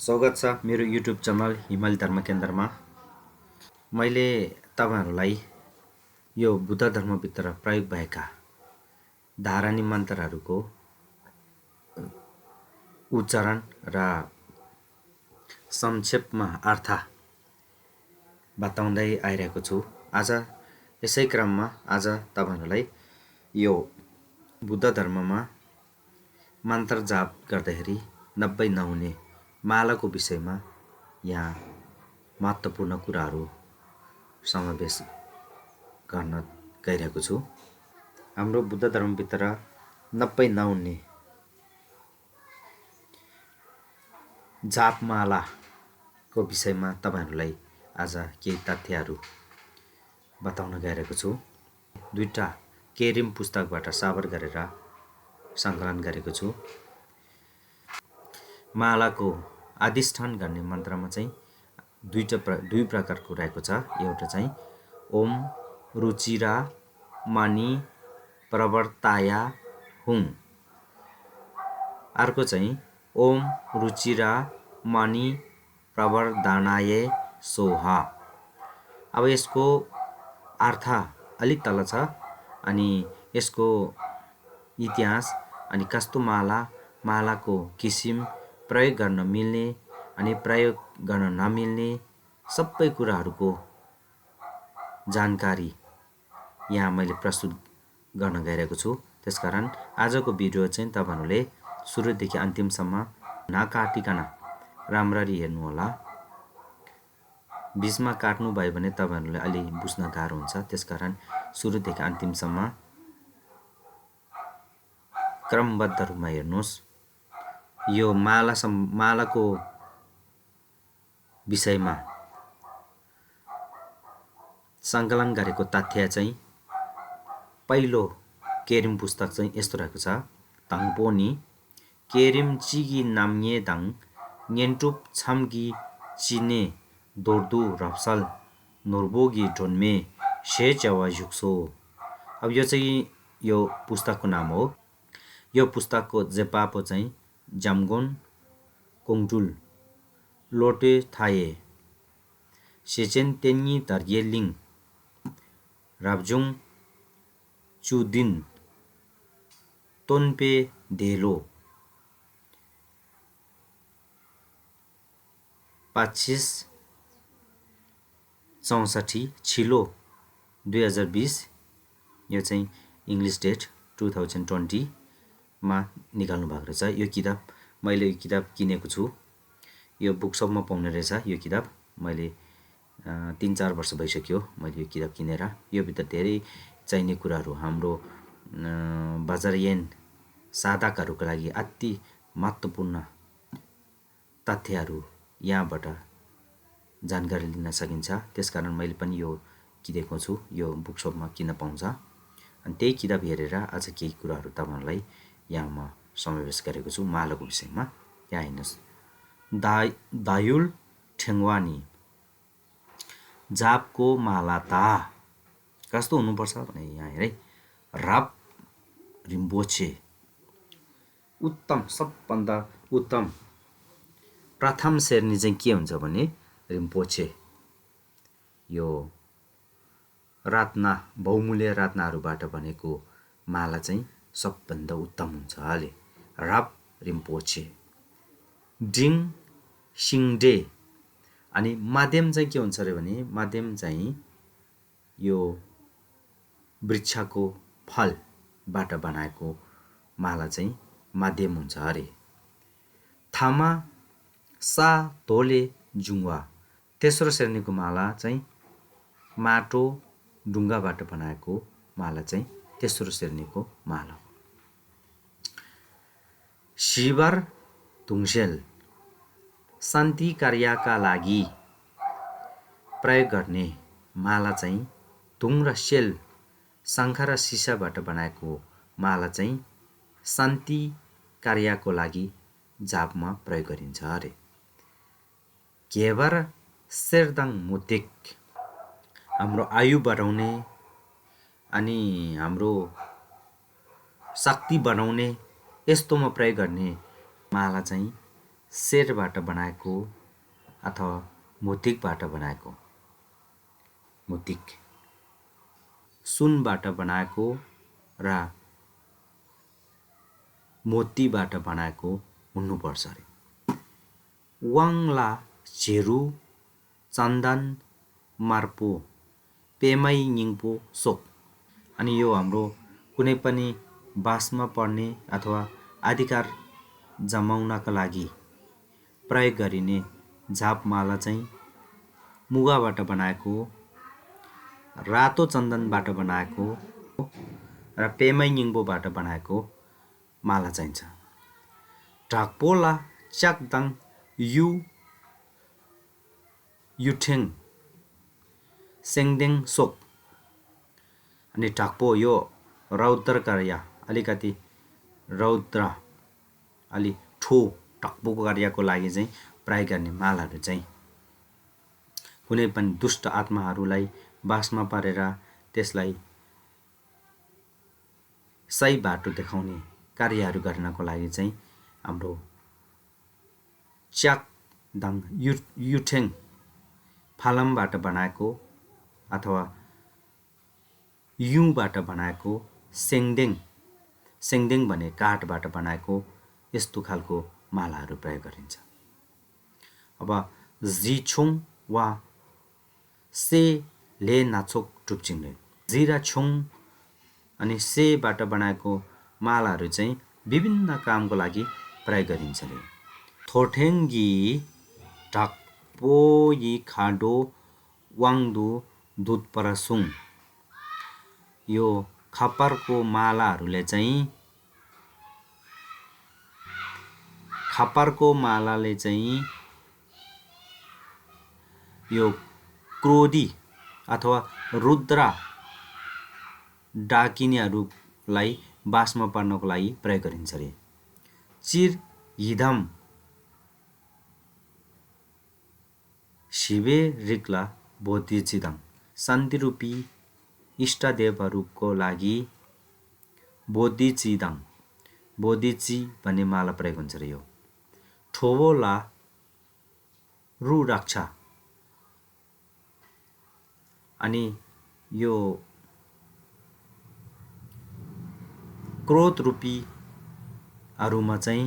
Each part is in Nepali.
स्वागत छ मेरो युट्युब च्यानल हिमाली धर्म केन्द्रमा। मैले तपाईहरुलाई यो बुद्ध धर्मभित्र प्रयोग भएका धारणी मन्त्रहरूको उच्चारण र संक्षेपमा अर्थ बताउँदै आइरहेको छु। आज यसै क्रममा आज तपाईहरुलाई यो बुद्ध धर्ममा मन्त्र जाप गर्दाखेरि नब्बै नहुने मालाको विषयमा यहाँ महत्त्वपूर्ण कुराहरू समावेश गर्न गइरहेको छु। हाम्रो बुद्ध धर्मभित्र नब्बै नहुने जापमालाको विषयमा तपाईहरुलाई आज केही तथ्यहरू बताउन गइरहेको छु। दुईटा केरिम पुस्तकबाट साबर गरेर संकलन गरेको छु। मालाको अधिष्ठान गर्ने मन्त्रमा चाहिँ दुई प्रकारको रहेको छ। एउटा चाहिँ ओम रुचिरा मणि प्रवर्ताया हुङ, अर्को चाहिँ ओम रुचिरा मणि प्रवर्धनाय सोहा। अब यसको अर्थ अलिक तल छ अनि यसको इतिहास अनि कस्तो मालाको किसिम, प्रयोग गर्न मिल्ने अनि प्रयोग गर्न नमिल्ने सबै कुराहरूको जानकारी यहाँ मैले प्रस्तुत गर्न गइरहेको छु। त्यसकारण आजको भिडियो चाहिँ तपाईहरुले सुरुदेखि अन्तिमसम्म नकाटिकन राम्ररी हेर्नु होला। बीचमा काट्नु भयो भने तपाईहरुले अलि बुझ्न गाह्रो हुन्छ। त्यसकारण सुरुदेखि अन्तिमसम्म क्रमबद्ध रूपमा हेर्नुस्। यो मालाको विषयमा संकलन गरेको तथ्य चाहिँ पहिलो केरिम पुस्तक चाहिँ यस्तो रहेको छ। तङपोनी केरिम चिगी नाम्ये दङ न्येन्टुप छम्गी चिने दोर्दु रप्सल नोर्बोगी डोन्मे शे च्यावा युक्सो। अब यो चाहिँ यो पुस्तकको नाम हो। यो पुस्तकको जेपापो चाहिँ जामगोन कोङटुल लोटे थाए सेचेन तेन्नी तर्येलिङ राब्जुङ चुदिन तोन्पे धेलो 2564 छिलो 2020। यो चाहिँ इङ्ग्लिस डेट 2020 मा निकाल्नु भएको रहेछ। यो किताब मैले यो किताब किनेको छु। यो बुकसपमा पाउने रहेछ। यो किताब मैले 3-4 वर्ष भइसक्यो मैले यो किताब किनेर। यो भित्र धेरै चाहिने कुराहरू हाम्रो बजारियन साधकहरूको लागि अति महत्त्वपूर्ण तथ्यहरू यहाँबाट जानकारी लिन सकिन्छ। त्यसकारण मैले पनि यो किनेको छु। यो बुकसपमा किन्न पाउँछ। अनि त्यही किताब हेरेर आज केही कुराहरू तपाईहरुलाई यहाँ म समावेश गरेको छु मालाको विषयमा। यहाँ हेर्नुस्। दायुल ठेङ्वानी जापको माला ता कस्तो हुनुपर्छ भने यहाँ हेरे राप रिम्पोछे उत्तम, सबभन्दा उत्तम प्रथम शेरनी चाहिँ के हुन्छ भने रिम्पोछे। यो रत्न बहुमूल्य रत्नहरूबाट बनेको माला चाहिँ सबभन्दा उत्तम हुन्छ अरे राप रिम्पोछे। डिङ सिङडे अनि माध्यम चाहिँ के हुन्छ अरे भने माध्यम चाहिँ यो वृक्षको फलबाट बनाएको माला चाहिँ माध्यम हुन्छ अरे। थामा सा धोले जुङ्वा तेस्रो श्रेणीको माला चाहिँ माटो ढुङ्गाबाट बनाएको माला चाहिँ तेस्रो श्रेणीको माला हो। शिवर धुङसेल शान्ति कार्यका लागि प्रयोग गर्ने माला चाहिँ धुङ र सेल शङ्ख र सिसाबाट बनाएको माला चाहिँ शान्ति कार्यको लागि जापमा प्रयोग गरिन्छ अरे। केवर शेरदाङ मुतिक हाम्रो आयु बढाउने अनि हाम्रो शक्ति बढाउने यस्तोमा प्रयोग गर्ने माला चाहिँ सेरबाट बनाएको अथवा मोतिकबाट बनाएको, मोतिक सुनबाट बनाएको र मोतीबाट बनाएको हुनुपर्छ अरे। वाङला चेरु चन्दन मार्पो पेमै निङपो सोक। अनि यो हाम्रो कुनै पनि बासमा पर्ने अथवा अधिकार जमाउनका लागि प्रयोग गरिने झापमाला चाहिँ मुगाबाट बनाएको, रातो चन्दनबाट बनाएको र पेमै निङपोबाट बनाएको माला चाहिन्छ। ढाकपोला च्याकदाङ यु युठेङ सेङदेङ सोक। अनि ढाकपो यो रौद्र कार्य अलिकति रौद्र अलि ठो ढाकपोको कार्यको लागि चाहिँ प्रयोग गर्ने मालाहरू चाहिँ कुनै पनि दुष्ट आत्माहरूलाई बासमा पारेर त्यसलाई सही बाटो देखाउने कार्यहरू गर्नको लागि चाहिँ हाम्रो च्याकदाङ युठेङ फालमबाट बनाएको अथवा युबाट बनाएको, सेङदेङ भने काठबाट बनाएको यस्तो खालको मालाहरू प्रयोग गरिन्छ। अब जिछोङ वा से ले नाचोक टुप्चिङले जिरा छोङ अनि सेबाट बनाएको मालाहरू चाहिँ विभिन्न कामको लागि प्रयोग गरिन्छ रे। थोठेङ्गी ढाकपो यी खाडो वाङदु दुधपरासुङ। यो खप्परको मालाहरूले चाहिँ यो क्रोधी अथवा रुद्र डाकिनीहरूलाई बासमा पर्नको लागि प्रयोग गरिन्छ रे। चिर हिधम शिवे रिक्ला बोधिचिदम शान्तिरूपी इष्टदेवहरूको लागि बोधिची भन्ने माला प्रयोग हुन्छ रे। यो ठोवोला रु रक्षा। अनि यो क्रोध रूपीहरूमा चाहिँ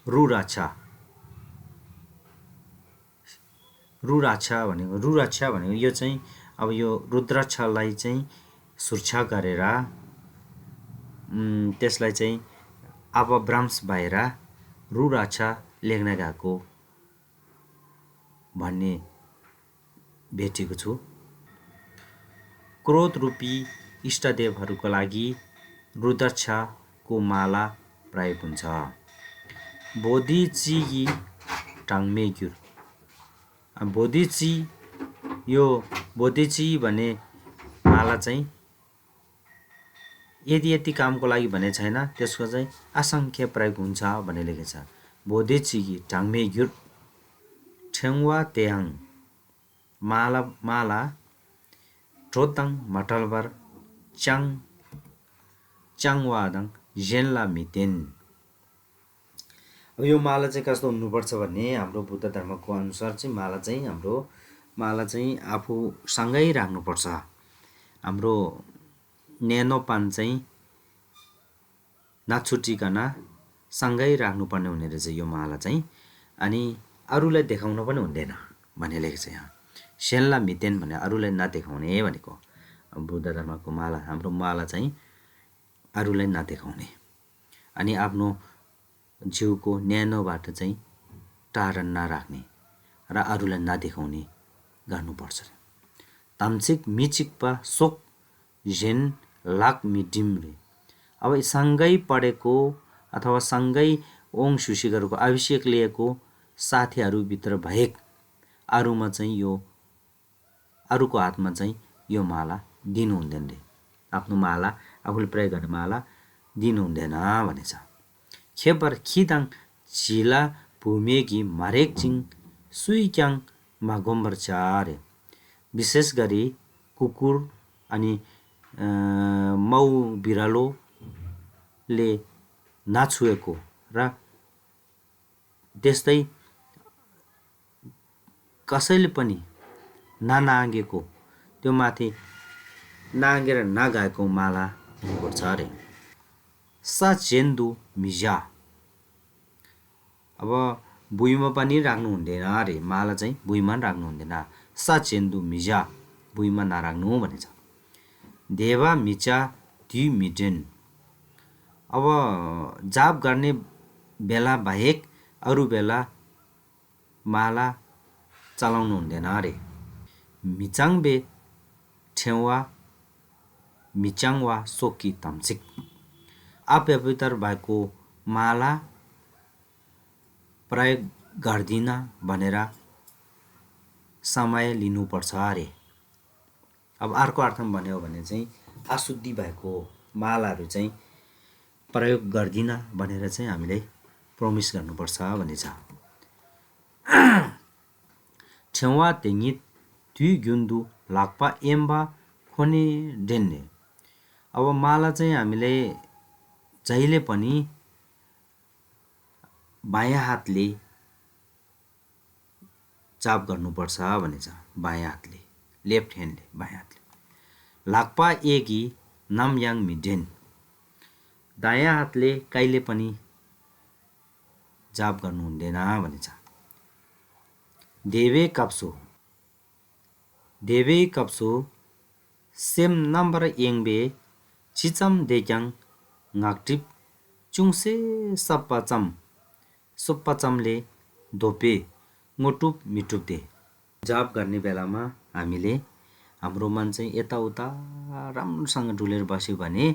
रुराक्षा भनेको यो चाहिँ अब यो रुद्राक्षलाई चाहिँ सुरक्षा गरेर त्यसलाई चाहिँ अपभ्रंश भएर रुराक्षा लेख्न गएको भन्ने भेटेको छु। क्रोध रूपी इष्टदेवहरूको लागि रुद्राक्षको माला प्रयोग हुन्छ। बोधिची टाङमेग्युर बोधिची भन्ने माला चाहिँ यति कामको लागि भने छैन, त्यसको चाहिँ असङ्ख्य प्रयोग हुन्छ भन्ने लेखेको छ। बोधिची टाङमेग्युर ठेङ्वा तेहाङ माला ट्रोताङ मटलबर चाङवादाङ जेन्ला मितेन। अब यो माला चाहिँ कस्तो हुनुपर्छ भन्ने हाम्रो बुद्ध धर्मको अनुसार चाहिँ माला चाहिँ आफूसँगै राख्नुपर्छ। हाम्रो न्यानोपान चाहिँ नछुटिकन सँगै राख्नुपर्ने हुने रहेछ यो माला चाहिँ। अनि अरूलाई देखाउन पनि हुँदैन भन्ने लेखेको छ यहाँ। सेन्ला मितेन भने अरूलाई नदेखाउने भनेको। बुद्ध धर्मको माला हाम्रो माला चाहिँ अरूलाई नदेखाउने अनि आफ्नो जिउको न्यानोबाट चाहिँ टाढा नराख्ने र अरूलाई नदेखाउने गर्नुपर्छ। ताम्चिक मिचिकपा सोक झेन लाक मिडिमले। अब सँगै पढेको अथवा सँगै ओङ सुसिगरको अभिषेक लिएको साथीहरूभित्र भएक अरूमा चाहिँ यो अरूको हातमा चाहिँ यो माला दिनु हुँदैन रे। आफ्नो माला आफूले प्रयोग गर्ने माला दिनु हुँदैन भनेछ। खेपर खिदाङ झिला भूमेकी मारेकजिङ सुइक्याङ मागोम्बर चारे। विशेष गरी कुकुर अनि माउ बिरालोले नछुएको र त्यस्तै कसैले पनि ननागेको त्यो माथि नागेर नगाएको माला हुनुपर्छ अरे। सा चेन्दु मिजा, अब भुइँमा पनि राख्नु हुँदैन अरे, माला चाहिँ भुइँमा पनि राख्नु हुँदैन। सा चेन्दु मिजा, भुइँमा नराख्नु भनेछ। देवा मिचा धी मिडेन, अब जाप गर्ने बेला बाहेक अरू बेला माला चलाउनु हुँदैन अरे। मिचाङबे ठेवा मिचाङ वा सोकी तम्सिक, अपवित्र भएको माला प्रयोग गर्दिन भनेर समय लिनुपर्छ अरे। अब अर्को अर्थमा भन्यो भने चाहिँ अशुद्धि भएको मालाहरू चाहिँ प्रयोग गर्दिन भनेर चाहिँ हामीले प्रोमिस गर्नुपर्छ भनेछ। ठेवा तेङ्गी दुई गुन्दु लाग्पा एम्बा खोने डेन्ने, अब माला चाहिँ हामीले जहिले पनि बायाँ हातले जाप गर्नुपर्छ भनेछ। बायाँ हातले, लेफ्ट ह्यान्डले, बायाँ हातले। लाग्पा एगी नामयाङ मिडेन, दायाँ हातले कहिले पनि जाप गर्नु हुँदैन भनेछ। देवे कप्सो same number एङबे Chicham देक्याङ ngakdip चुङसे सप्पाचमले Dhope मोटुप मिटुप they. जाप गर्ने बेलामा हामीले हाम्रो मन चाहिँ यताउता राम्रोसँग डुलेर बस्यो भने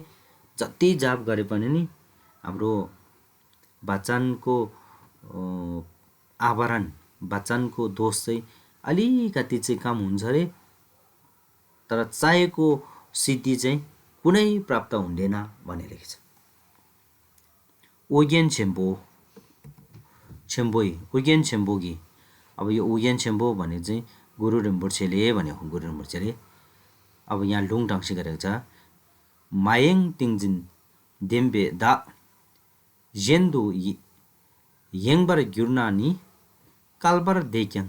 जति जाप गरे पनि नि हाम्रो वचनको आवरण, वचनको दोष चाहिँ अलिकति चाहिँ कम हुन्छ अरे, तर चाहेको सिद्धि चाहिँ कुनै प्राप्त हुँदैन भनेर लेखेको छ। ओगेन छेम्बोगी, अब यो ओगेन छेम्बो भने चाहिँ गुरु रिम्पोछेले भनेको। गुरु रिम्पोछेले अब यहाँ लुङ टाङ्सी गरेको छ। मायेङ तिङजिन देम्बे दा जेन्दु येङबर गिर्नानी कालबर देक्याङ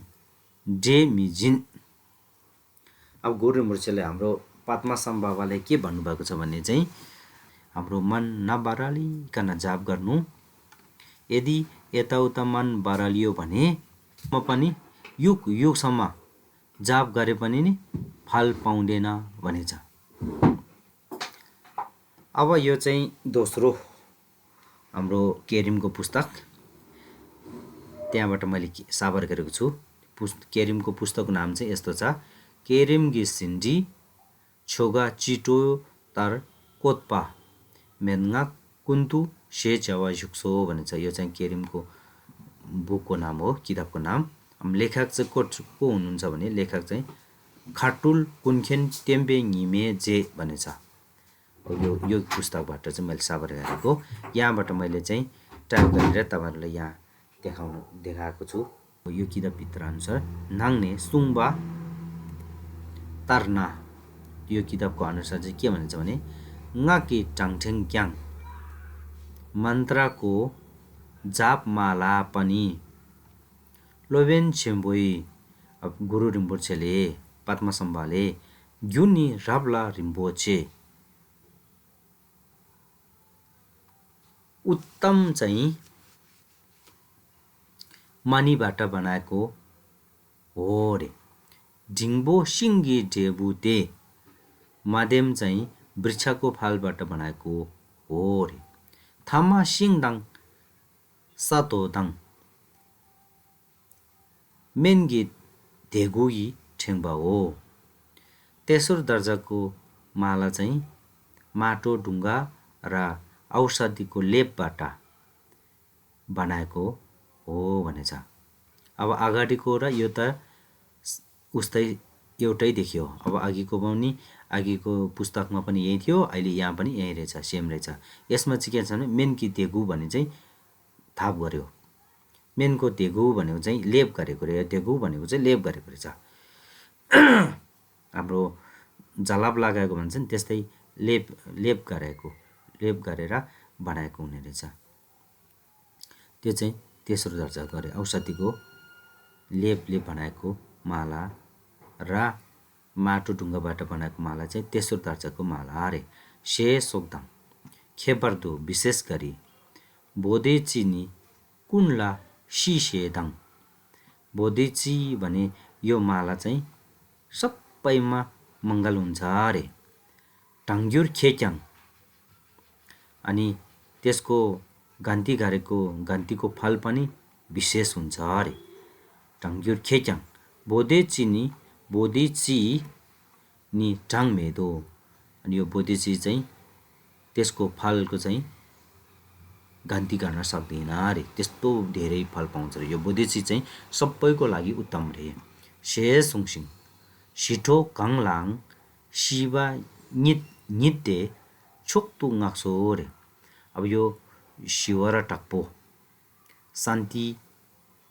डे मिजिन, अब गुरु रिम्पोछेले हाम्रो पात्मासम बाबाले के भन्नुभएको छ भने चाहिँ हाम्रो मन नबरालिकन जाप गर्नु, यदि यताउता मन बरालियो भने म पनि युगसम्म जाप गरे पनि नि फल पाउँदैन भनेछ। अब यो चाहिँ दोस्रो हाम्रो केरिमको पुस्तक, त्यहाँबाट मैले साबर गरेको छु। केरिमको पुस्तकको नाम चाहिँ यस्तो छ, केरिमगी सिन्डी छोगा चिटो तर कोतपा मेन्गा कुन्तु से चवा झुक्सो भनिन्छ। यो चाहिँ केरिमको बुकको नाम हो, किताबको नाम। लेखक चाहिँ को हुनुहुन्छ भने लेखक चाहिँ खाटुल कुन्खेन टेम्बे निमे जे भनेछ। यो पुस्तकबाट चाहिँ मैले साबर गरेको, यहाँबाट मैले चाहिँ टाइप गरेर तपाईँहरूलाई यहाँ देखाएको छु। यो किताबभित्र अनुसार नाङ्ने सुङबा तर्ना, यो किताबको अनुसार चाहिँ के भनिन्छ भने ngaकी टाङठेङ क्याङ मन्त्रको जापमाला पनि लोबेन छेम्बोई, अब गुरु रिम्पोछेले पात्मासम्बाले ग्युनी राब्ला रिम्पोछे उत्तम चाहिँ मनीबाट बनाएको हो रे। ढिङ्बो सिङ्गी ढेबुते, माध्यम चाहिँ वृक्षको फालबाट बनाएको हो रे। थामा सिङदाङ सातोदाङ मेनगी धेगुई ठेङ्बा हो। तेस्रो दर्जाको माला चाहिँ माटो, ढुङ्गा र औषधिको लेपबाट बनाएको हो भनेछ। अब अगाडिको र यो त उस्तै एउटै देखियो। अब अघिको पुस्तकमा पनि यही थियो, अहिले यहाँ पनि यही रहेछ, सेम रहेछ। यसमा चाहिँ के छ भने मेनकी धेगु भन्ने चाहिँ थाप गर्यो। मेनको धेगु भनेको चाहिँ लेप गरेको रे, धेगु भनेको चाहिँ लेप गरेको रहेछ। हाम्रो जलाप लगाएको भन्छ नि, त्यस्तै लेप गरेर बनाएको हुने रहेछ। त्यो चाहिँ तेस्रो दर्जाको अरे औषधिको लेपले बनाएको माला र माटो ढुङ्गाबाट बनाएको माला चाहिँ तेस्रो दर्जाको माला अरे। से सोक्दाङ खेपर्दो विशेष गरी बोधेचिनी कुनला सिसेदाङ। बोधेची भने यो माला चाहिँ सबैमा मङ्गल हुन्छ अरे। टाङ्ग्युर खेक्याङ अनि त्यसको गन्ती गरेको गन्तीको फल पनि विशेष हुन्छ अरे। टाङ्ग्युर खेक्याङ बोधेची नि टाङ मेदो। अनि यो बोधेची चाहिँ त्यसको फलको चाहिँ गन्ती गर्न सक्दैन अरे, त्यस्तो धेरै फल पाउँछ रे। यो बोधेची चाहिँ सबैको लागि उत्तम रे। से सुङसिङ सिठो कङलाङ शिवा नित्य छोक्तु ngakso रे। अब यो शिव र टक्पो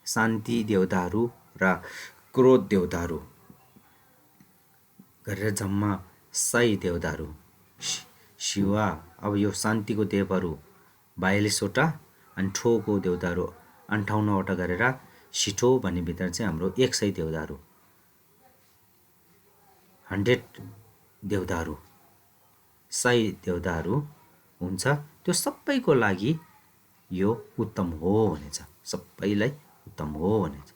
शान्ति देवताहरू र क्रोध देवताहरू गरेर जम्मा 6 देवताहरू शिव। अब यो शान्तिको देवहरू 42 वटा अनि ठोको देवताहरू 58 वटा गरेर सिठो भन्ने भित्र चाहिँ हाम्रो 100 देवताहरू 100 देवताहरू 100 देवताहरू हुन्छ। त्यो सबैको लागि यो उत्तम हो भनेछ, सबैलाई उत्तम हो भनेछ।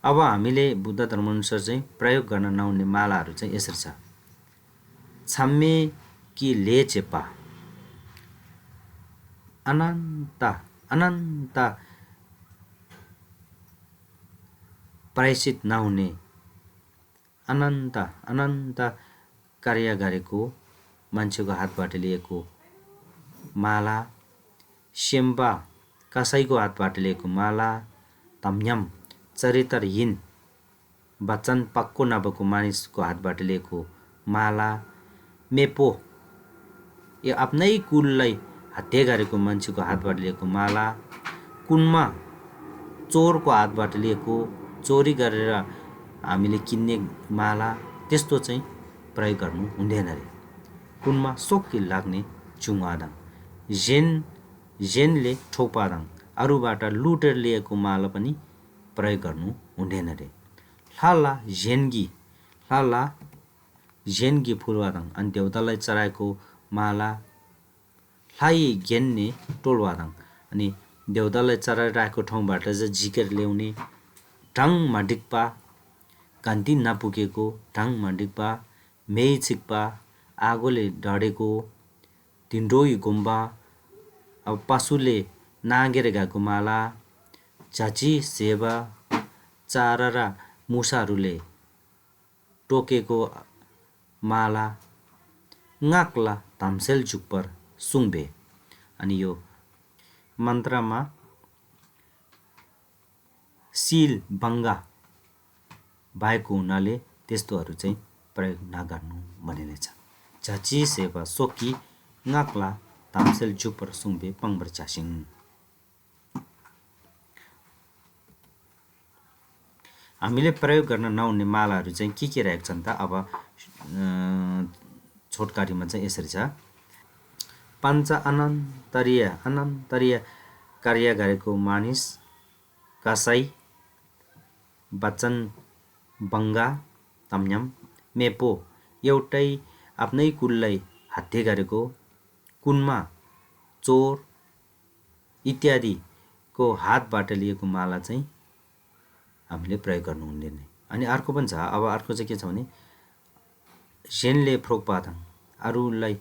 अब हामीले बुद्ध धर्मअनुसार चाहिँ प्रयोग गर्न नहुने मालाहरू चाहिँ यसरी छ। छाम्मे कि लेचेपा अनन्त प्रायश्चित नहुने अनन्त कार्य गरेको मान्छेको हातबाट लिएको माला। सेम्बा कसैको हातबाट लिएको माला। तम्यम चरित्रहीन वचन पक्को नभएको मानिसको हातबाट लिएको माला। मेपो यो आफ्नै कुललाई हत्या गरेको मान्छेको हातबाट लिएको माला। कुनमा चोरको हातबाट लिएको चोरी गरेर हामीले किन्ने माला, त्यस्तो चाहिँ प्रयोग गर्नु हुँदैन रे। कुनमा सोक्की लाग्ने चुङादाङ जेनले ठोपादाङ अरूबाट लुटेर लिएको माला पनि प्रयोग गर्नु हुँदैन रे। ह्लाला जेन्गी फुलवादाङ अनि देउतालाई चढाएको माला। ह्लाइ गेन्ने टोलवादाङ अनि देउतालाई चढाइरहेको ठाउँबाट चाहिँ झिकेर ल्याउने। ढाङ माडिक्पा गन्ती नपुगेको ढाङ माडिक्पा। मेइ छिक्पा आगोले ढडेको। ढिन्डोई गुम्बा अब पशुले नागेर गएको माला। झाची सेवा चारा र मुसाहरूले टोकेको माला। ngakla tamsel जुपर सुङबे अनि यो मन्त्रमा सिल बङ्गा भएको हुनाले त्यस्तोहरू चाहिँ प्रयोग नगर्नु भनिनेछ। झाची सेवा सोकी ngakla tamsel जुपर सुङबे पङ्बर चासिङ। हामीले प्रयोग गर्न नहुने मालाहरू चाहिँ के रहेको छन् त? अब छोटकारीमा चाहिँ यसरी छ। पञ्च अनन्तरीय कार्य गरेको मानिस कसै वचन बङ्गा तम्यम। मेपो एउटै आफ्नै कुललाई हत्या गरेको। कुनमा चोर इत्यादिको हातबाट लिएको माला चाहिँ हामीले प्रयोग गर्नु हुँदैन। अनि अर्को पनि छ। अब अर्को चाहिँ के छ भने जेनले फ्रोकपादाङ अरूलाई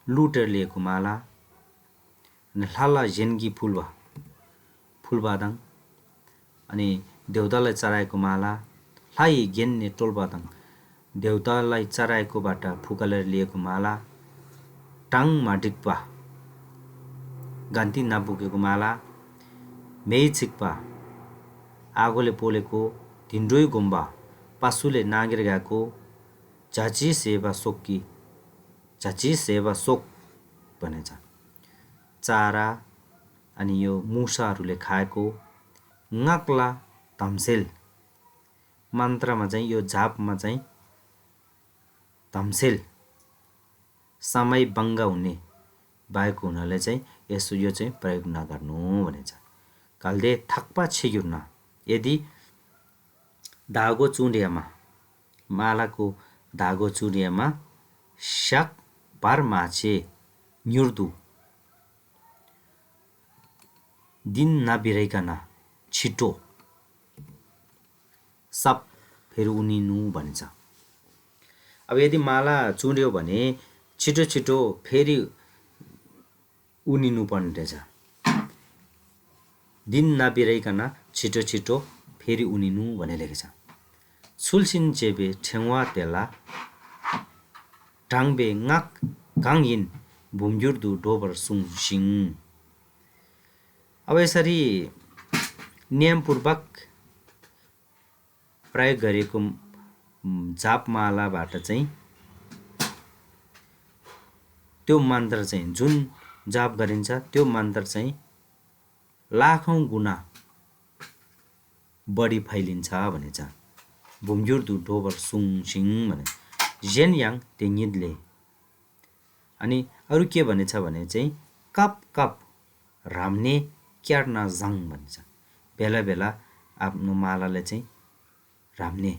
लुटेर लिएको माला। अनि ह्लाला जेन्गी फुलबादाङ अनि देउतालाई चढाएको माला। ह्लाइ गेन्ने टोलबादाङ देउतालाई चढाएकोबाट फुकालेर लिएको माला। टाङ माडिक्पा गन्ती नपुगेको माला। मेइ छिक्पा आगोले पोलेको। ढिन्डोई गुम्बा पशुले नागेर गएको। झाची सेवा सोक भनेछ चारा अनि यो मुसाहरूले खाएको। ngakla tamsel मन्त्रमा चाहिँ यो झापमा चाहिँ तम्सेल समय बङ्गा हुने भएको हुनाले चाहिँ यो चाहिँ प्रयोग नगर्नु भनेछ। 갈데 탁바 체규나 यदि धागो चुन्डियामा मालाको धागो चुन्डियामा स्याक बार माछे न्युर्दु दिन नबिराइकन छिटो सप फेरि उनिनु भनिन्छ। अब यदि माला चुन्ड्यो भने छिटो छिटो फेरि उनिनु पर्ने रहेछ। दिन नबिराइकन छिटो छिटो फेरि उनिनु भने लेखेको छ। छुल्सिन चेबे ठेङ्वा तेला ढाङबे ङाक गाङइन भुम्युर्दु डोबर सुङसिङ। अब यसरी नियमपूर्वक प्रयोग गरेको जापमालाबाट चाहिँ त्यो मन्त्र चाहिँ जुन जाप गरिन्छ त्यो मन्त्र चाहिँ लाखौं गुणा बढी फैलिन्छ भनेछ। भुम्युर्दु डोबर सुङसिङ भने जेनयाङ तेङिदले। अनि अरू के भनेछ भने चाहिँ कप कप राम्ने क्यार्ना जाङ भन्छ। बेला बेला आफ्नो मालालाई चाहिँ राम्ने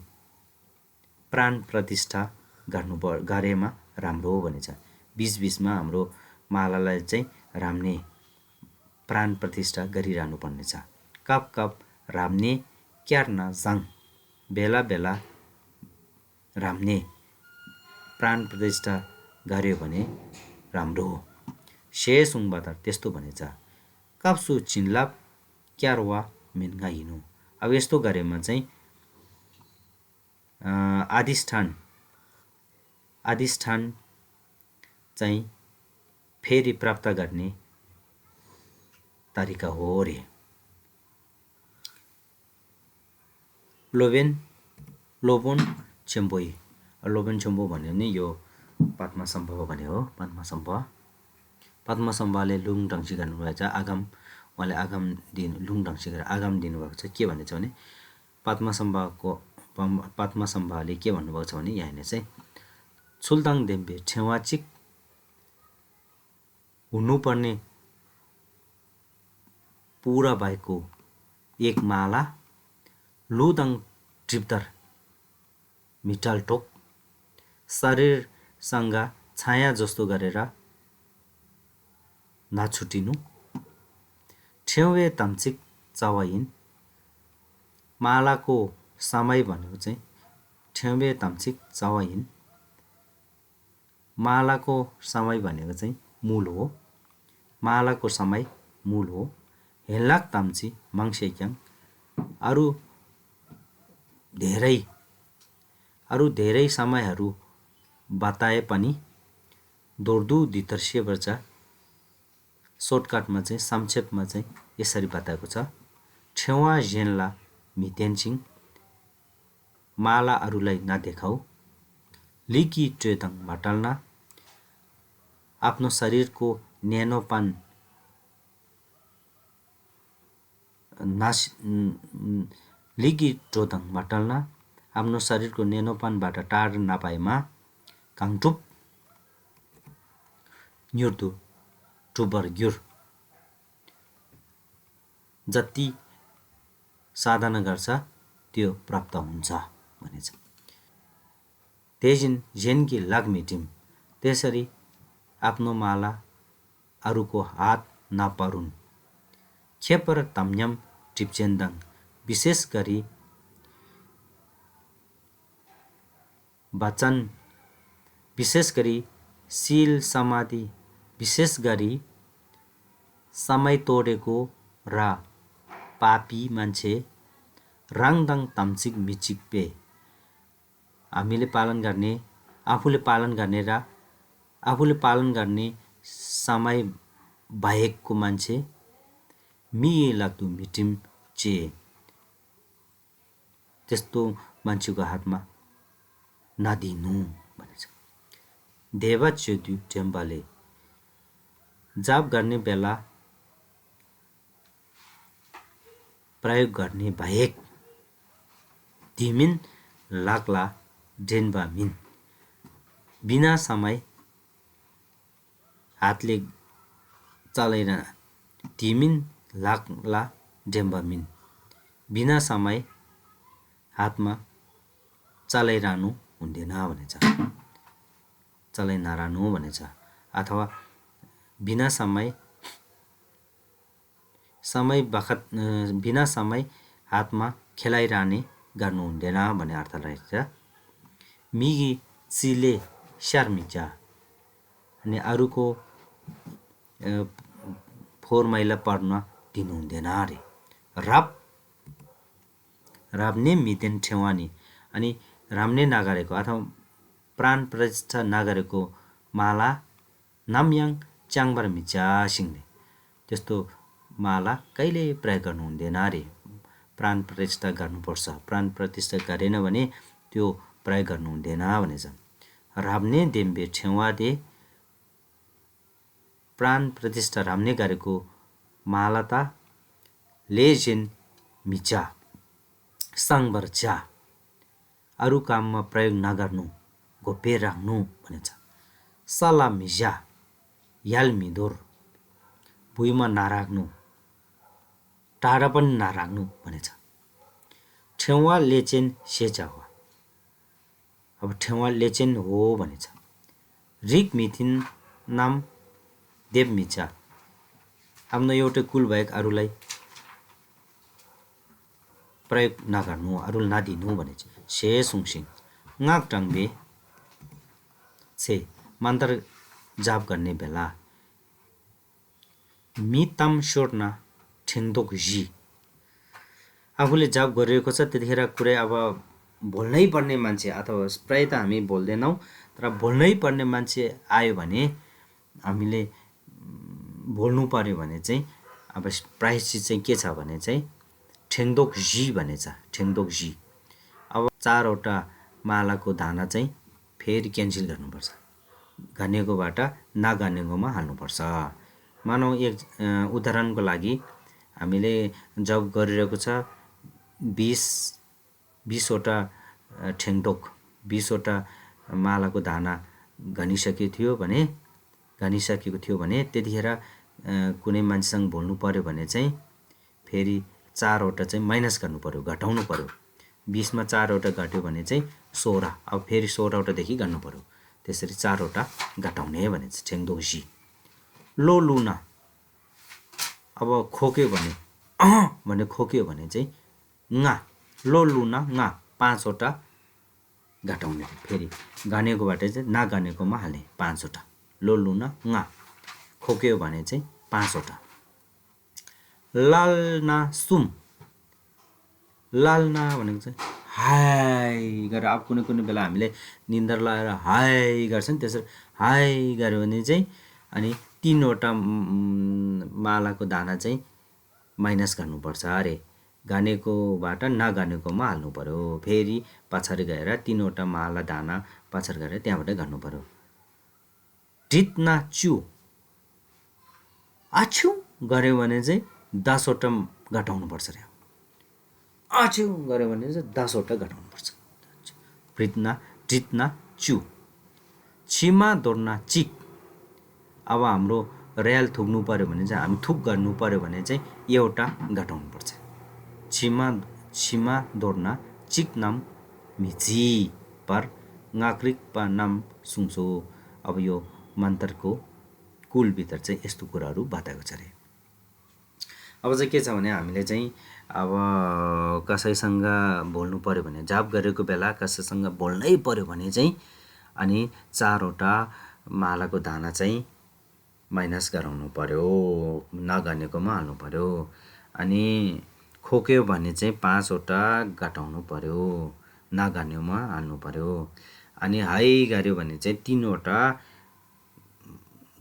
प्राण प्रतिष्ठा गरेमा राम्रो भनेछ। बीच बीचमा हाम्रो मालालाई चाहिँ राम्ने प्राण प्रतिष्ठा गरिरहनु पर्नेछ। कप कप राम्ने क्यार्ना जाङ बेला बेला राम्ने प्राण प्रतिष्ठा गर्यो भने राम्रो हो। शेसुङबाट त्यस्तो भनेछ। काप्सु चिन्लाप क्यारवा मेन्गा हिनु। अब यस्तो गरेमा चाहिँ अधिष्ठान चाहिँ फेरि प्राप्त गर्ने तरिका हो रे। लोबोन चेम्बोई। लोबोन चेम्बो भन्यो भने यो पद्मसम्भव भन्यो हो। पद्मसम्भवले लुङ डङ्सी गर्नुभएको छ। उहाँले आगाम लुङ डङ्सी गरेर आगाम दिनुभएको छ। के भनेछ भने पद्मसम्भवले के भन्नुभएको छ भने यहाँ हेर्ने चाहिँ छुल्दाङ देम्बे ठेवाचिक हुनुपर्ने पुरा भएको एक माला लुदाङ ट्रिप्तर मिटालटोक शरीरसँग छाया जस्तो गरेर नछुटिनु। ठेउवे तम्चिक चवाइन मालाको समय भनेको चाहिँ ठेउवे तम्चिक चवाइन मालाको समय भनेको चाहिँ मूल हो। मालाको समय मूल हो। हेलाक ताम्ची माङसेक्याङ अरू धेरै समयहरू बताए पनि दोर्दु दितर्सिय वर्ष सर्टकटमा चाहिँ संक्षेपमा चाहिँ यसरी बताएको छ। ठेवा जेनला मितेन्सिङ माला अरूलाई नदेखाऊ। लिकी ट्रेतङ भटाल्ना आफ्नो शरीरको न्यानोपन लिकी ट्रोतङ भटाल्ना आफ्नो शरीरको न्यानोपनबाट टाढा नपाएमा काङटुप न्युर्दु टुबर ग्युर जति साधना गर्छ त्यो प्राप्त हुन्छ भनेछ। तेजिन जेनकी लाग्मिटिम त्यसरी आफ्नो माला अरूको हात नपरुन्। खेपर तम्यम टिप्चेन्दङ विशेष गरी वचन विशेष गरी शील समाधि विशेष गरी समय तोडेको र पापी मान्छे राङदाङ तम्चिक मिचिकपे हामीले पालन गर्ने आफूले पालन गर्ने समय बाहेकको मान्छे मि लाग्दु मिटिम चे त्यस्तो मान्छेको हातमा नदिनु भनेछ। देवा चेदु टेम्बाले जाप गर्ने बेला प्रयोग गर्ने बाहेक तिमिन लाग्ला डेन्बा मिन बिना समय हातले चलाइन तिमिन लाग्ला डेम्बामिन बिना समय हातमा चलाइरहनु हुँदैन भनेछ, चलाइ नरहनु भनेछ। अथवा बिना समय हातमा खेलाइरहने गर्नु हुँदैन भन्ने अर्थ रहेछ। मिगी चिले स्यार्मिजा अनि अरूको फोहोर मैला पर्न दिनु हुँदैन अरे। राब्ने मितेन ठेवानी अनि राम्ने नगरेको अथवा प्राण प्रतिष्ठा नगरेको माला नामयाङ च्याङबर मिचा सिंहले त्यस्तो माला कहिले प्रयोग गर्नु हुँदैन अरे। प्राण प्रतिष्ठा गर्नुपर्छ, प्राण प्रतिष्ठा गरेन भने त्यो प्रयोग गर्नु हुँदैन भनेछ। राब्ने देम्बे ठेवादे प्राण प्रतिष्ठा राम्ने गरेको माला त लेजेन मिचा साङबर च्या अरू काममा प्रयोग नगर्नु, घोप्टे राख्नु भनेछ। सला मिजा याल मिदोर भुइँमा नराख्नु, टाढा पनि नराख्नु भनेछ। ठेवा लेचेन सेचा हो, अब ठेवा लेचेन हो भनेछ। रिक मिथिन नाम देव मिचा आफ्नो एउटै कुल बाहेक अरूलाई प्रयोग नगर्नु, अरूलाई नदिनु भनेछ। से सुङसिङ ngaक टङ्बे छे मन्त्र जाप गर्ने बेला मितम सोर्ना ठेङदोक जी आफूले जाप गरिरहेको छ त्यतिखेर कुरै अब बोल्नै पर्ने मान्छे अथवा प्रायः त हामी बोल्दैनौँ तर बोल्नै पर्ने मान्छे आयो भने हामीले बोल्नु पर्यो भने चाहिँ अब प्रायश्चित चाहिँ के छ भने चाहिँ ठेङदोक जी भनेछ। ठेङदोक जी अब 4 वटा मालाको दाना चाहिँ फेरि क्यान्सल गर्नुपर्छ, गनेकोबाट नगनेकोमा हाल्नुपर्छ। मानौ एक उदाहरणको लागि हामीले जब गरिरहेको छ 20 वटा ठेङदोक 20 वटा मालाको दाना गनिसकेको थियो भने त्यतिखेर कुनै मान्छेसँग बोल्नु पर्यो भने चाहिँ फेरि 4 वटा चाहिँ माइनस गर्नु पर्यो, घटाउनु पर्यो। 20 मा 4 वटा घट्यो भने चाहिँ 16, अब फेरि 16 वटादेखि गर्नु पर्यो। त्यसरी 4 वटा घटाउने भनेछ ठेङदोक जी। लो लुना अब खोक्यो भने खोक्यो भने चाहिँ nga लो लुना nga 5 वटा घटाउने, फेरि गनेकोबाट चाहिँ नगनेकोमा हाल्ने 5 वटा। लो लुना nga खोक्यो भने चाहिँ 5 वटा। लालना सुम लालना भनेको चाहिँ हाई गरेर अब कुनै बेला हामीले निन्द्रा लगाएर हाई गर्छ नि, त्यसरी हाई गर्यो भने चाहिँ अनि 3 वटा मालाको दाना चाहिँ माइनस गर्नुपर्छ अरे। गनेकोबाट नगनेकोमा हाल्नु पर्यो, फेरि पछाडि गएर 3 वटा माला दाना पछाडि गएर त्यहाँबाट गर्नु पर्यो। ढितना च्यु आछु गर्यो भने चाहिँ 10 वटा घटाउनु पर्छ रे। आछु गर्यो भने चाहिँ 10 वटा घटाउनु पर्छ। ढितना च्यु छिमा दोर्ना चिक अब हाम्रो र्याल थुक्नु पर्यो भने चाहिँ हामी थुक गर्नु पर्यो भने चाहिँ एउटा घटाउनु पर्छ। छिमा दोर्ना चिक नाम मिची पर ngaक्रिक पा नाम सुङसो। अब यो मन्त्रको कुलभित्र चाहिँ यस्तो कुराहरू बताएको छ रे। अब चाहिँ के छ भने हामीले चाहिँ अब कसैसँग बोल्नु पर्यो भने जाप गरेको बेला कसैसँग बोल्नै पर्यो भने चाहिँ अनि 4 वटा मालाको दाना चाहिँ माइनस गराउनु पर्यो, नगनेकोमा हाल्नु पर्यो। अनि खोक्यो भने चाहिँ 5 वटा घटाउनु पर्यो, नगनेकोमा हाल्नु पर्यो। अनि हाई गर्यो भने चाहिँ 3 वटा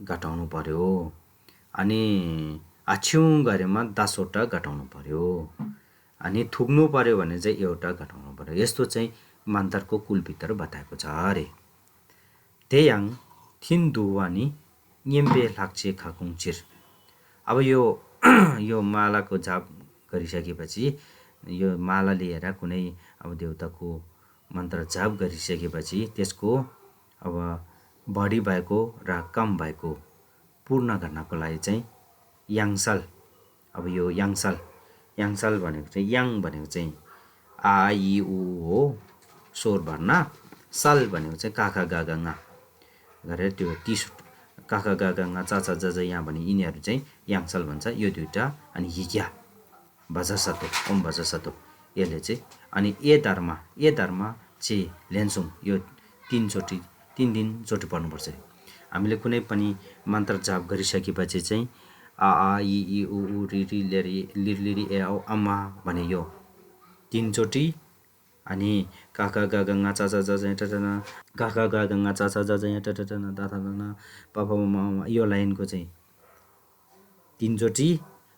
घटाउनु पर्यो। अनि आछ्युङ गरेमा 10 वटा घटाउनु पर्यो। अनि थुक्नु पर्यो भने चाहिँ एउटा घटाउनु पर्यो। यस्तो चाहिँ मन्त्रको कुलभित्र बताएको छ अरे। त्ययाङ थिन्दुवानी न्यम्बे लाक्चे खाकुङचिर अब यो मालाको जाप गरिसकेपछि यो माला लिएर कुनै अब देवताको मन्त्र जाप गरिसकेपछि त्यसको अब बढी भएको र कम भएको पूर्ण गर्नको लागि चाहिँ याङसाल अब यो याङसाल याङसाल भनेको चाहिँ याङ भनेको चाहिँ आ इ उ हो स्वर भर्ना, साल भनेको चाहिँ काखा गागा ङा गरेर त्यो 30 काखा गागा ङा चाचा जाजा यहाँ भने यिनीहरू चाहिँ याङसाल भन्छ यो दुईटा। अनि हिक्या भजसतो ओम भजसतो यसले चाहिँ अनि ए धर्म चे लेन्सुङ यो तीन चोटि पढ्नुपर्छ। हामीले कुनै पनि मन्त्र जाप गरिसकेपछि चाहिँ आ इ इ उ उ रि रि लिरी ए औ अम्मा भने यो 3 चोटि, अनि काका गागा ङा चाचा जाजा टटना काका गागा ङा चाचा जाजा टटना दादा पापा ममा यो लाइनको चाहिँ 3 चोटि,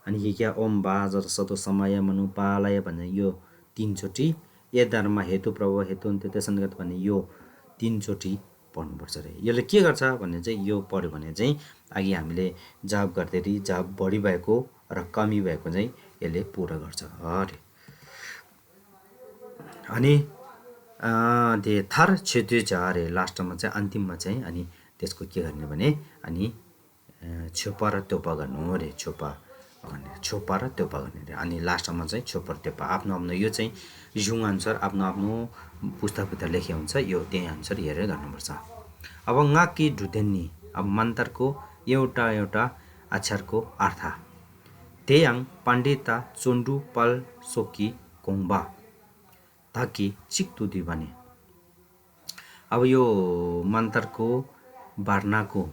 अनि हिक्या ओम बा सतो समय मनु पालय भन्ने यो 3 चोटि, ए धर्म हेतु प्रभव हेतु अन्त्य सङ्गत भन्ने यो 3 चोटि पढ्नुपर्छ रे। यसले के गर्छ भन्ने चाहिँ यो पढ्यो भने चाहिँ अघि हामीले जाप गर्दाखेरि जाप बढी भएको र कमी भएको चाहिँ यसले पुरा गर्छ अरे। अनि थार क्षेत्रीय छ अरे लास्टमा चाहिँ अन्तिममा चाहिँ अनि त्यसको के गर्ने भने अनि छोपा र त्योपा गर्नु अरे छोपा र त्योपा गर्ने अरे। अनि लास्टमा चाहिँ छोपा र त्योपा आफ्नो आफ्नो यो चाहिँ जुङ अनुसार आफ्नो आफ्नो पुस्तक भित्र लेखे हुन्छ यो त्यही अनुसार हेरेर गर्नुपर्छ। अब ङाकी ढुदेन्नी अब मन्तरको एउटा एउटा अक्षरको अर्थ तेयाङ पण्डिता चोन्डु पल सोकी कोङबा ताकि चिक्तुदी भने। अब यो मन्तरको वर्णको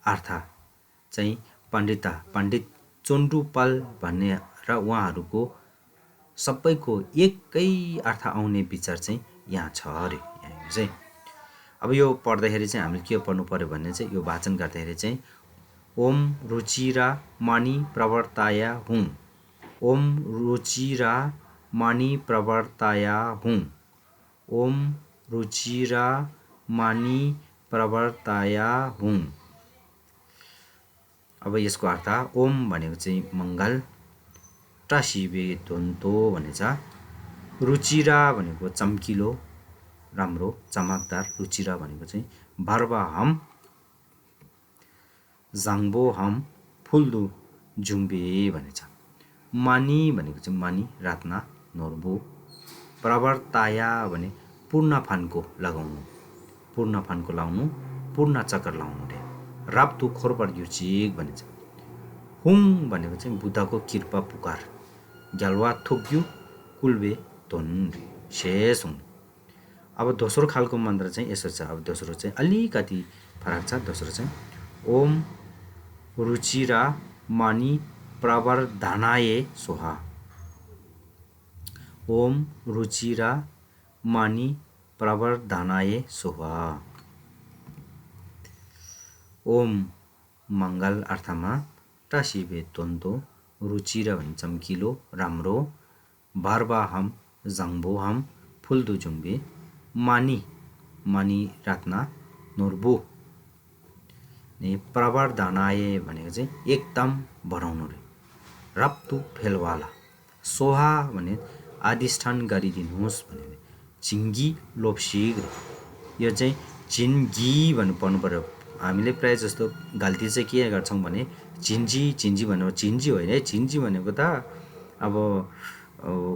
अर्थ चाहिँ पण्डित चोन्डुपाल भन्ने र उहाँहरूको सबैको एकै अर्थ आउने विचार चाहिँ यहाँ छ अरे। यहाँ चाहिँ अब यो पढ्दाखेरि चाहिँ हामीले के पढ्नु पर्यो भने चाहिँ यो वाचन गर्दाखेरि चाहिँ ओम रुचिरा मणि प्रवर्ताया हुँ, ओम रुचिरा मणि प्रवर्ताया हुँ, ओम रुचिरा मणि प्रवर्ताया हुँ। अब यसको अर्थ ओम भनेको चाहिँ मङ्गल, टासिबे दोन्तो भनेछ, रुचिरा भनेको चम्किलो राम्रो चमकदार, रुचिरा भनेको चाहिँ भर्वा हम जाङ्बो हम फुल्दु जुम्बे भनेछ, मणि भनेको चाहिँ मणि रत्न नोर्बु, प्रवर्ताया भने पूर्ण फानको लगाउनु, पूर्ण फानको लाउनु, पूर्ण चक्कर लाउनु रे, राप्तु खोरपर युचिक भनिन्छ, हुङ भनेको चाहिँ बुद्धको कृपा पुकार, ग्यालवा थोक्यु कुल्बे धोन शेष हुन्। अब दोस्रो खालको मन्त्र चाहिँ यसो छ। अब दोस्रो चाहिँ अलिकति फरक छ। दोस्रो चाहिँ ओम रुचिरा मणि प्रवर्धनाय सोहा, ओम रुचिरा मणि प्रवर्धनाय सोहा। ओम मङ्गल अर्थमा, टासिबे द्वन्द्व, रुचिरा भने चम्किलो राम्रो, भर्वा हम जाङ्बो हम फुल्दु जुम्बे, मणि रत्न नोर्बु, प्रवर्धनाय भनेको चाहिँ एकदम बढाउनु रे, रप्तु फेलवाला, सोहा भने अधिष्ठान गरिदिनुहोस् भने, चिङ्गी लोप्सिग यो चाहिँ चिन्गी भन्नु पर्नु पर्यो। हामीले प्रायः जस्तो गल्ती चाहिँ के गर्छौँ भने चिन्जी भनेको चिन्जी होइन है। चिन्जी भनेको त अब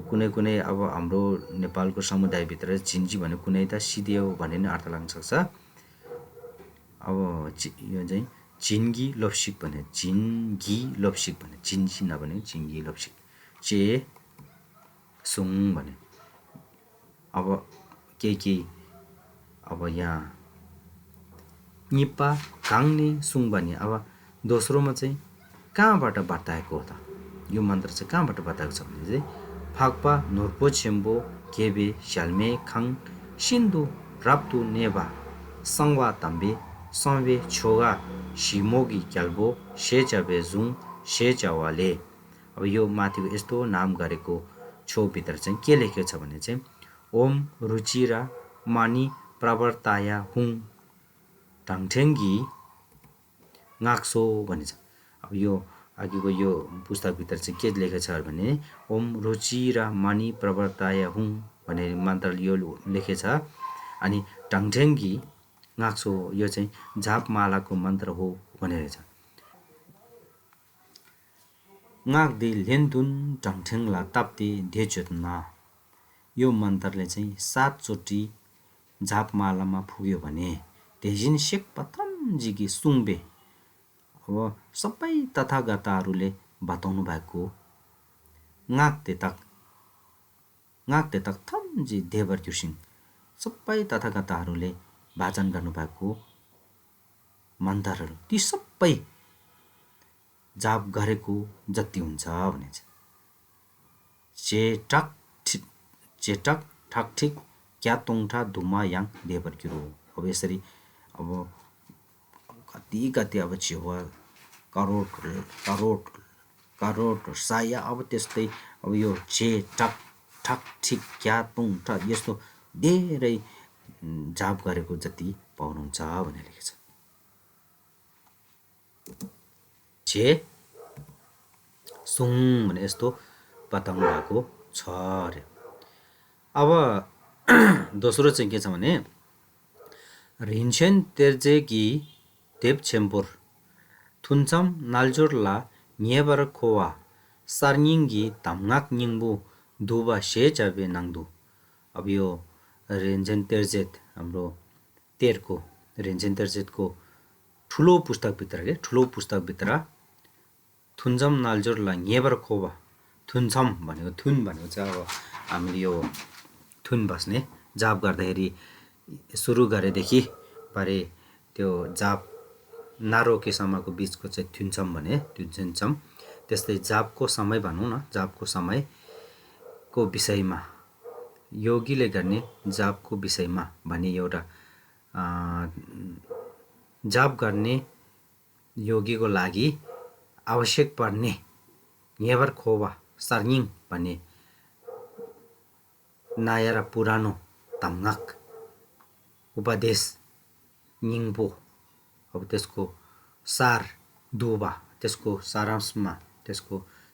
कुनै अब हाम्रो नेपालको समुदायभित्र चिन्जी भनेको कुनै त सिधे हो भन्ने नै अर्थ लाग्न सक्छ। अब यो चाहिँ चिन्गी लोप्सिक भने, चिन्गी लोप्सिक भने, चिन्जी नभने चिन्गी लोप्सिक, चे सुङ भने। अब के अब यहाँ निप्पा काङ्ने सुङ भने अब दोस्रोमा चाहिँ कहाँबाट बताएको हो त, यो मन्त्र चाहिँ कहाँबाट बताएको छ भने चाहिँ फाक्पा नोर्पो छेम्बो केबे स्याल्मे खाङ सिन्धु राप्तु नेवा सङ्वा तम्बे सङ्बे छोगा सिमोगी क्याल्बो सेचाबे जुङ सेचावाले। अब यो माथिको यस्तो नाम गरेको छौभित्र चाहिँ के लेखेको छ भने चाहिँ ओम रुचिरा मणि प्रवर्ताया हुँ टाङठेङ्गी ङाक्सो भनिन्छ। अब यो अघिको यो पुस्तकभित्र चाहिँ के लेखेको छ भने ओम रुचिरा मणि प्रवर्ताया हुँ भन्ने मन्त्र यो लेखेछ। अनि टाङठेङ्गी ङाक्सो यो चाहिँ झापमालाको मन्त्र हो भनेर छ। ngakde लेन्दुन टङठेङला ताप्ते धेचेतना। यो मन्त्रले चाहिँ 7 चोटि झापमालामा पुग्यो भने तेजिन शेख पथमजीकी सुङबे। अब सबै तथागतहरूले बताउनु भएको ngakte tak थम्जी देवर त्युसिङ सबै तथागतहरूले वाचन गर्नुभएको मन्त्रहरू ती सबै जाप गरेको जति हुन्छ भने चेटक ठकठिक क्या तोङठा धुमा याङ देवर किरो। अब यसरी अब कति अब चिवा करोड करोड करोड साया अब त्यस्तै अब यो चेटक ठक ठिक क्या तोङठा यस्तो धेरै जाप गरेको जति पाउनुहुन्छ भनेर लेखेको छ। चे सुङ भने यस्तो बताउनु भएको छ अरे। अब दोस्रो चाहिँ के छ भने रिन्छेन तेर्जेकी देव छेम्पोर थुन्छम नालजोरला न्येबर खोवा सार्निङगी तामङाक निङबु दुबा शे चाबे नाङदु। अब यो रेन्जेन तेर्जेत हाम्रो तेरको रेन्जेन तेर्जेतको ठुलो पुस्तकभित्र थुन्जम नालजोरला न्येबर खोवा थुन्छम भनेको थुन भनेको चाहिँ अब हामीले यो थुन बस्ने जाप गर्दाखेरि सुरु गरेदेखि पारे त्यो जाप नारोकेसम्मको बिचको चाहिँ थुन्छम भने थुन्छम। त्यस्तै जापको समय भनौँ न जापको समयको विषयमा योगीले गर्ने जापको विषयमा भने एउटा जाप गर्ने योगीको लागि आवश्यक पर्ने न्येबर खोवा सार्निङ भन्ने नयाँ र पुरानो तामङाक उपदेश निङबो अब त्यसको सार दुबा त्यसको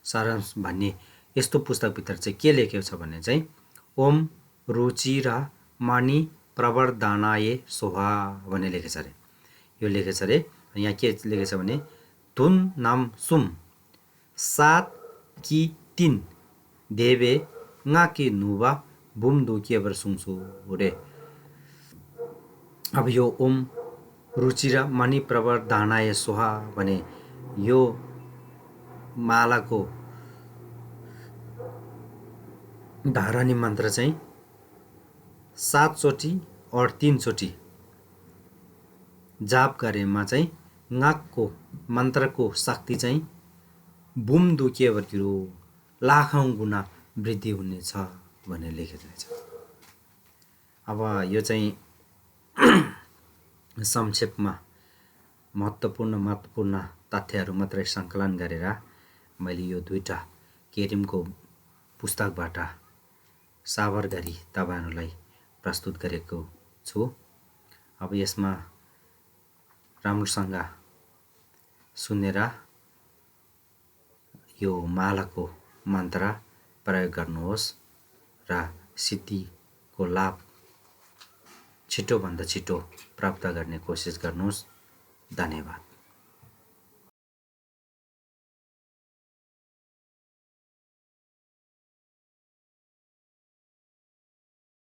सारांश भन्ने यस्तो पुस्तकभित्र चाहिँ के लेखेको छ भने चाहिँ ओम रुचिरा मणि प्रवर्धनाय सोहा भन्ने लेखेछ अरे। यो लेखेछ अरे। यहाँ के लेखेछ भने धुन नाम सुम 7 कि 3 देवे ngaki नुबा बुम दुकिएबर सुङसु रे। अब यो ओम रुचिरा मणि प्रवर्धनाय सोहा भने यो मालाको धारणी मन्त्र चाहिँ 7 चोटि और 3 चोटि जाप गरेमा चाहिँ ngakको मन्त्रको शक्ति चाहिँ बुम दुकिएबर किरो लाखौं गुना वृद्धि हुनेछ भनेर लेखेको रहेछ। अब यो चाहिँ संक्षेपमा महत्त्वपूर्ण तथ्यहरू मात्रै सङ्कलन गरेर मैले यो दुईटा केरिमको पुस्तकबाट साबर गरी तपाईहरुलाई प्रस्तुत गरेको छु। अब यसमा राम्रोसँग सुनेर यो मालाको मन्त्र प्रयोग गर्नुहोस् र सिद्धिको लाभ छिटो भन्दा छिटो प्राप्त गर्ने कोसिस गर्नुहोस्। धन्यवाद।